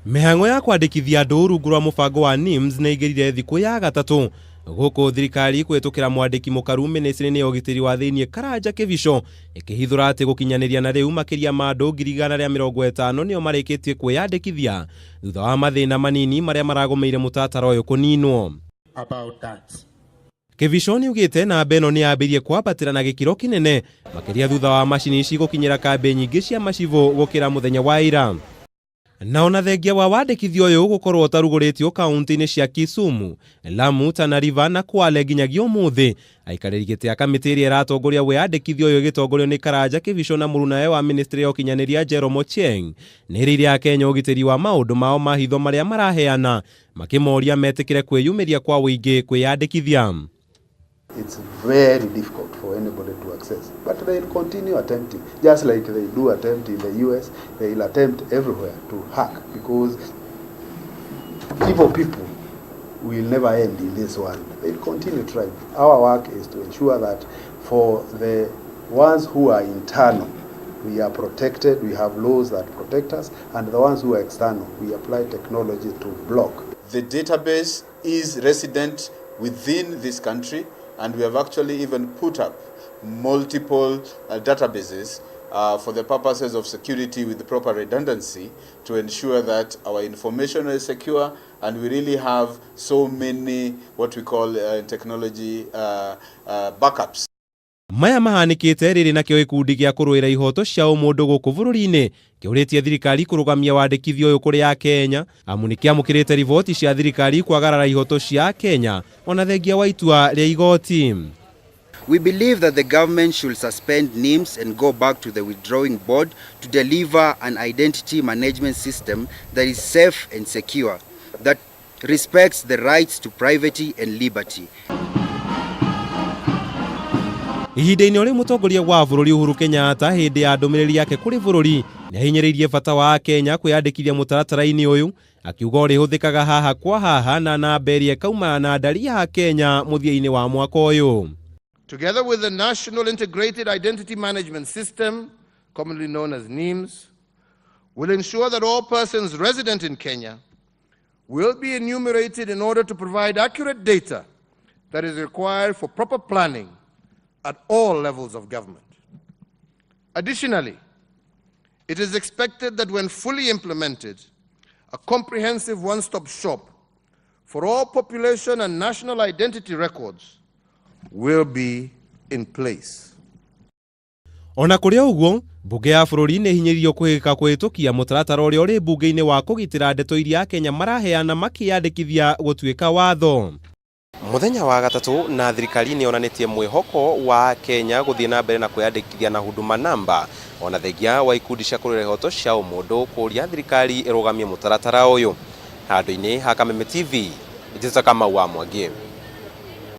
Mĩhang'o ya kwandĩkithia andũ rungu rwa mũbango wa NIMS nĩ ĩingĩrire thikũ ya gatatũ gũkũ thirikari kũhĩtũkĩra mwandĩki mũkaru mĩnĩstrĩ-inĩ ya ũgitĩri wa thĩinĩ Karanja Kĩbico ĩkĩhithũra atĩ gũkinyanĩria na rĩu makĩria ma andũ 150,000 nĩo marĩkĩtie kwĩyandĩkithia thutha wa mathĩna manini marĩa maragũmĩire mũtaratara ũyũ kũninwo. About that. Kĩbico nĩugĩte namba ĩno nĩ yambĩrĩirie kwambatĩra na gĩkĩro kĩnene makĩria thutha wa macini ici gũkinyĩra kambĩ nyingĩ cia macibũ gũkĩra mũthenya wa ira. Na ona thengia wa wandĩkithia ũyũ gũkorwo ũtarugũrĩtio kaunti-inĩ cia Kisumu, Lamu, Tana River na Kwale nginyagia ũmũthĩ, aikarĩri gĩtĩ a kamĩtĩ ĩrĩa ĩratongoria wĩyandĩkithia ũyũ ĩgĩtongorio nĩ Karanja Kĩbico na mũrunawe wa ministry ya ũkinyanĩria Jerome Ochieng nĩĩrĩire Akenya ũgitĩri wa maũndũ mao ma hitho marĩa maraheana makĩmoria metĩkĩre kwĩyumĩria kwa ũingĩ kwĩyandĩkithia. It's very difficult for anybody to access, but they'll continue attempting, just like they do attempt in the US, they'll attempt everywhere to hack because evil people will never end in this world. They'll continue trying. Our work is to ensure that for the ones who are internal, we are protected, we have laws that protect us, and the ones who are external, we apply technology to block. The database is resident within this country, and we have actually even put up multiple databases for the purposes of security with the proper redundancy to ensure that our information is secure and we really have so many what we call technology backups. Maya mahanĩkĩte rĩrĩ nakĩo gĩkundi gĩa kũrũĩra ihoto cia ũmũndũ gũkũ bũrũri-inĩ kĩũrĩtie thirikari kũrũgamia wandĩkithia ũyũ kũrĩ Akenya amu nĩ kĩamũkĩrĩte riboti cia thirikari kwagarara ihoto cia Akenya ona thengia wa itua rĩa igoti. We believe that the government should suspend NIMS and go back to the withdrawing board to deliver an identity management system that is safe and secure, that respects the rights to privacy and liberty. Ihinda-inĩ ũrĩ mũtongoria wa bũrũri Uhuru Kenyatta hĩndĩ ya ndũmĩrĩri yake kũrĩ bũrũri nĩ ahinyĩrĩirie bata wa Akenya kwĩyandĩkithia mũtaratara-inĩ ũyũ akiuga ũrĩhũthĩkaga haha kwa haha na namba ĩrĩa ĩkaumana na ndari ya Kenya mũthia-inĩ wa mwaka ũyũ. Together with the National Integrated Identity Management System, commonly known as NIMS, will ensure that all persons resident in Kenya will be enumerated in order to provide accurate data that is required for proper planning at all levels of government. Additionally, it is expected that when fully implemented, a comprehensive one-stop shop for all population and national identity records will be in place. Ona kũrĩ ũguo, mbunge ya bũrũri nĩ hinyĩrĩirio kũhĩka kũhĩtũkia mũtaratara ũrĩa ũrĩ mbunge-inĩ wa kũgitĩra ndeto iria Akenya maraheana makĩyandĩkithia gũtuĩka watho. Mũthenya wa gatatũ na thirikari nĩ yonanĩtie mwĩhoko wa Kenya gũthiĩ na mbere na kwĩyandĩkithia na Huduma Namba ona thengia wa ikundi cia kũrũĩra ihoto cia ũmũndũ kũria thirikari ĩrũgamie mũtaratara ũyũ. Handũ-inĩ ha Kameme TV, Njĩtaga Kamau wa Mwangi.